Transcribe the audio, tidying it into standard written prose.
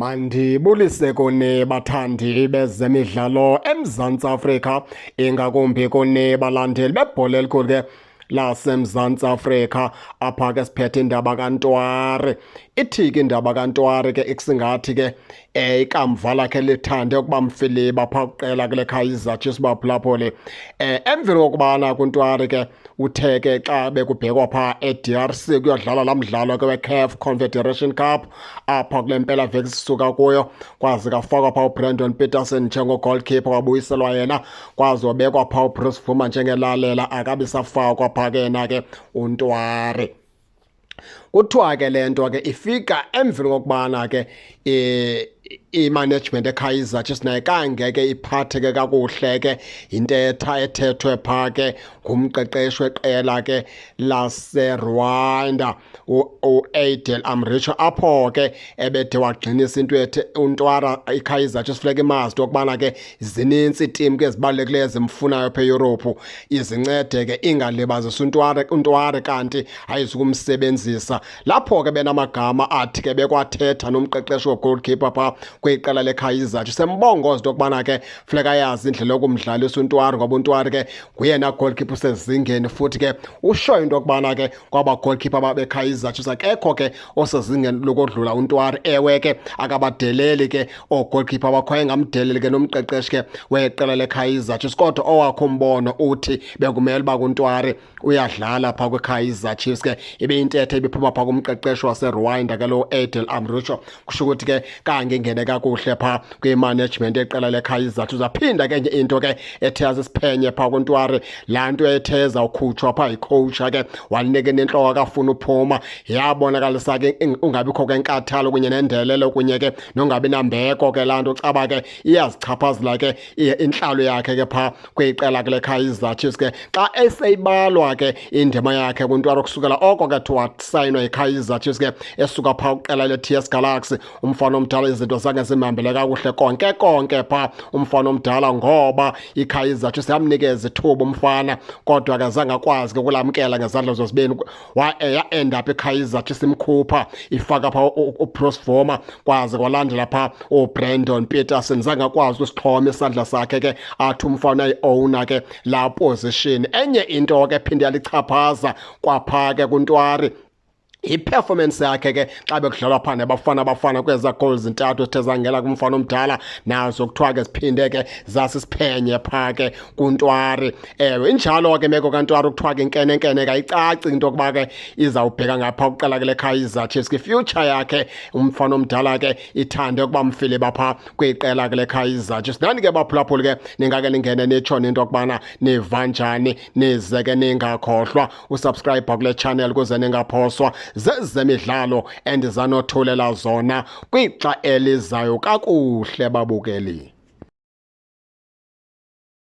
Mandibulise kuni bathandi bezemidlalo eMzantsi Afrika, ingakumbi kuni balandeli bebhola elikhulu ke laseMzantsi Afrika. Apha ke siphethe indaba kaNtwari. Ithi ke indaba kaNtwari ke ikusingathi ke ikamva lakhe lithande ukuba mfiliba phaa kuqela kule Kaizer Chiefs baphulaphuli. Emveni kokubana kuNtwari ke uthe ke xa bekubhekwa phaa e-DRC kuyodlalwa laa mdlalo ke we-CAF Confederation Cup apha kule mpela veki sisuka kuyo, kwaze kafakwa phaa uBrandon Petersen njengo-goalkeeper, wabuyiselwa yena, kwaze wabekwa phaa uBruce Bvuma njengelalela, akabi safakwa phaa ke yena ke uNtwari. Kuthiwa ke le nto ke ifika emveni kokubana ke i-management eKaizer Chiefs naye kangeke iphatheke kakuhle ke yintetha ethethwe phaa ke ngumqeqeshi weqela ke laseRwanda uAdel Amricho, apho ke ebethe wagxinisa into ethe uNtwara iKaizer Chiefs funeka imazi into yokubana ke zinintsi iitim ke ezibalulekileyo ezimfunayo phaa eYurophu, izincede ke ingalibazisi uNtwari kanti ayizukumsebenzisa. Lapho ke benamagama athi ke bekwathetha nomqeqeshi we-goalkeeper phaa kwiqela leKaizer Chiefs, sembongoza into yokubana ke funeka ayazi indlela yokumdlalisa uNtwari, ngoba uNtwari ke nguyena goalkeeper usezingeni, futhi ke usho into yokubana ke kwaba goalkeeper babeKaizer Chiefs akekho ke osezingeni lokodlula uNtwari. Ewe ke akabadeleli ke oogoalkeeper abakho, engamdeleli ke nomqeqeshi ke weqela leKaizer Chiefs, kodwa owakho umbono uthi bekumele uba kuNtwari uyadlala phaa kwiKaizer Chiefs ke. Ibe intetho ibiphuma phaa kumqeqeshi waseRwanda ke lo Adel Amricho, kusho ukuthi ke kange ingene kakuhle phaa kwi-management yeqela leKaizer Chiefs. Aphinda ke enye into ke ethe yasisiphenye phaa kuNtwari, laa nto ethe ezawukhutshwa phaa yicoach ke, wanika nentloko akafuna uphuma, yabonakalisa ke ungabikho kwenkathalo kunye nendelelo kunye ke nongabi nambeko ke. Laa nto caba ke iyazichaphazela ke intlalo yakhe ke phaa kwiqela ke leKaizer Chiefs ke. Xa eseyibalwa ke indima yakhe kuNtwari kusukela oko ke thiwa wasayinwa yiKaizer Chiefs ke esuka phaa kwiqela le-TS Galaxy, umfana omdala izinto zange zimhambele kakuhle konke konke phaa umfana omdala, ngoba iKaizer Chiefs yamnikeza ithuba umfana, kodwa ke zange akwazi ke ukulamkela ngezandla zozibini. Ya-end up iKaizer Chiefs imkhupha, ifaka phaa uBruce Bvuma, kwaze kwalandela phaa uBrandon Petersen, zange akwazi ukusixhoma isandla sakhe ke athi umfana ayi-owner ke laa position. Enye into ke phinde yalichaphaza kwaphaa ke kuNtwari, i-performance yakhe ke xa bekudlalwa phaa neBafana Bafana, kwezaa goals zintathu zithe zangena kumfana omdala, nazo kuthiwa ke ziphinde ke zasisiphenye phaa ke kuNtwari. Ewe, injalo ke imeko kaNtwari, kuthiwa ke inkenenkene kayicaci into yokuba ke izawubheka ngapha kuqela ke leKaizer Chiefs. Ke future yakhe umfana omdala ke ithande ukuba mfiliba phaa kwiqela ke leKaizer Chiefs. Nani ke baphulaphuli ke ningake ningene nitsho into yokubana niva njani, nize ke ningakhohlwa usubscribe kule channel ukuze ningaphoswa zezemidlalo endizanothulela zona kwixa elizayo. Kakuhle babukeli.